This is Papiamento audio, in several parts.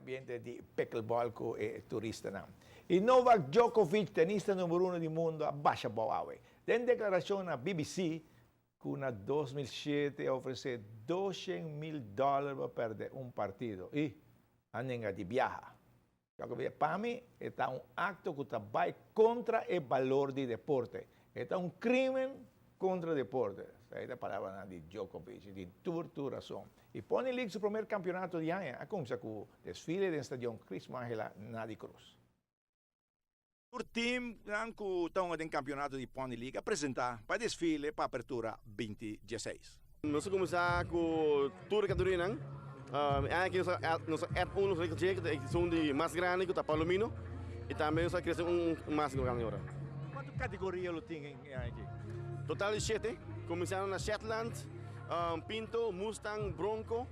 Ambiente di pickleball cu e turistanan. Y Novak Djokovic, tenista number uno di mundo, a basha bou awe. Den declaracion na BBC, cu na 2007 a ofrece 200 mil dollar pa perde un partido. Y a nenga di biaha. Djokovic, pa mi, ta un acto cu ta bay contra e balor di deporte. Ta un crimen contra deporte. Esey ta e palabra di Djokovic, di tur tur rason. Y Pony League, su prome campeonato di aña, a cuminsa cu desfile den stadion Crismo Angela Nadi Cruz. E team cu ta den campeonato di Pony League a presenta pa desfile pa apertura 2016. Nos a cuminsa cu tur categoria. Aki nos a add un cu ta di mas grandi, cu ta Palomino, y tambe nos a crece un mas grandi awor. Cuanto categoria lo tin aki? Total di 7, cuminsando na Shetland, Pinto, Mustang, Bronco,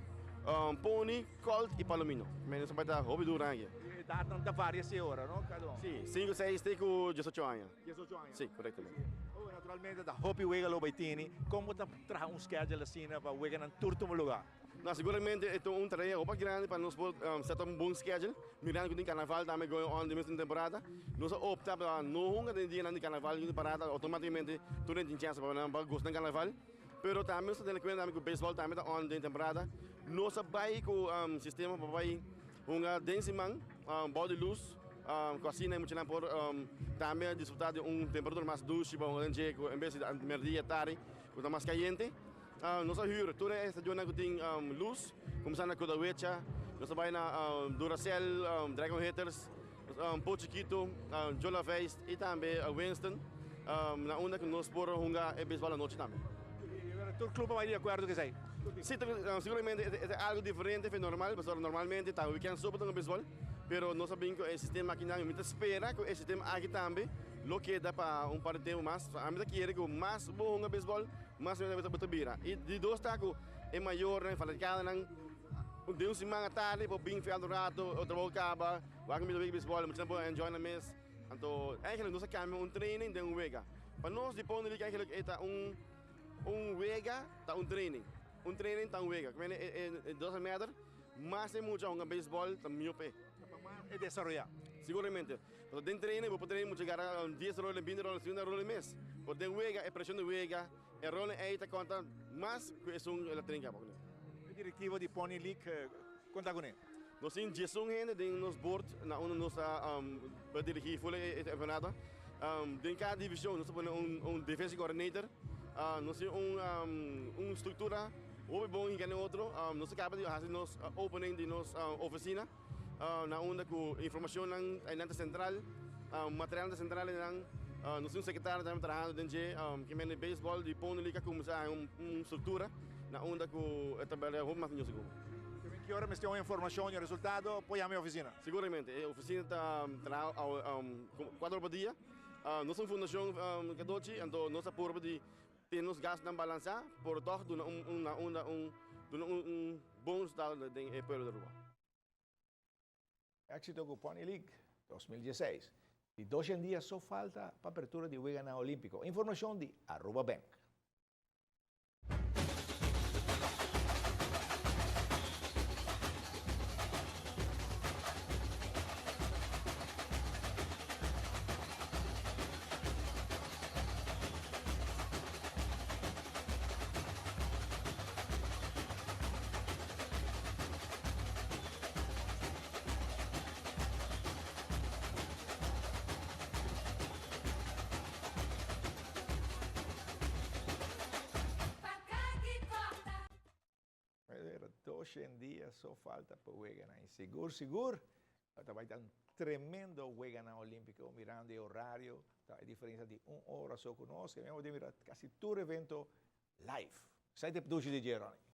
Pony, Colt y Palomino. Nos ta bay ta hopi duro aki. Edad ta varia ora, no? Cada un. Si, 5, 6, te cu 18 aña. 18 aña. Si, corectamente. Oh, naturalmente, ta hopi wega lo bay tin. Con ta traha un schedule asina pa wega nan tur tuma luga? No, siguramente e ta un tarea hopi grandi pa nos set un bon schedule. Mirando cu tin carnaval tambe going on den mesun temporada. Nos a opta pa no hunga den dia di carnaval di parada, automaticamente tur tin chance pa gosa di carnaval. Pero tambe nos ta tene cuenta cu baseball tambe ta on den temporada. Nos a bay cu sistema pa bay hunga den siman, bou di luz, cu asina mucha por tambe disfruta di un temperatura mas dushi pa hunga den en bes di merdia, tardi, cu ta mas cayente. Nos a huur tur e stadion cu tin luz, cuminsa na Kudawecha, nos a bay na Duracell, Dragon Hitters, Pocho Chiquito, Jola Feist y tambe Winston, na unda cu nos por hunga e baseball anochi tambe. Tur club ta di acuerdo cu esey? Si, siguramente ta algo diferente di normal, pasobra normalmente ta weekend so pa baseball, pero nos sa cu e sistema aki nan, mi ta spera cu e sistema aki tambe lo keda pa un par di tempo mas. Ami ta kere cu mas bo hunga baseball, mas bo ta bira. Y di dos ta cu e mayor nan, fanaticada nan, den un siman atardi, por bin veld un rato, o trabou caba, wak mi wega baseball, mucha por enjoy na mes. Anto, eigenlijk nos a cambia un training den un wega. Pa nos di Pony League eigenlijk ta un wega, ta un training. Un training ta un wega. Como e doesn't matter, mas e mucha hunga baseball, ta mihor p'e. E desaroya. Siguramente. Pero den training, bo por train mucha gara 10 rol, 20 rol, 50 rol mes. Pero den wega, e presion di wega, e rol ey ta conta mas cu esun el training caba. E directiva di Pony League, conta cu ne? Nos tin 11 hende den nos board na unda nos ta dirigi full e campeonato. Den cada division nos ta pone un defensive coordinator. Nos tin un structura hopi bon y otro. Nos a caba di haci nos opening di nos oficina, na unda cu informacion nan ta central, material central nan. Nos tin un secretario tambe trahando den dje, cu men baseball di Pony League a cuminsa un structura na unda cu ta hopi mas mihor sigur. Ki ora mester informacion y resultado, por yama e oficina. Siguramente, e oficina ta traha 4 or pa dia. Nos ta un fundacion cadochi, anto nos ta purba di tin nos gastonan balansa, por toch duna un bon resultado den e pueblo di Aruba. Exito cu Pony League 2016. Y 2 dia so falta pa apertura di Wega Olimpico. Informacion di Aruba Bank. Pero 2 dia so falta pa wega. Sigur, sigur, bay ta un tremendo Wega Olimpico, mirando e horario, ta e diferencia di un ora so cu nos, cu nos mira casi tur evento live. Sai te produce di Ronnie.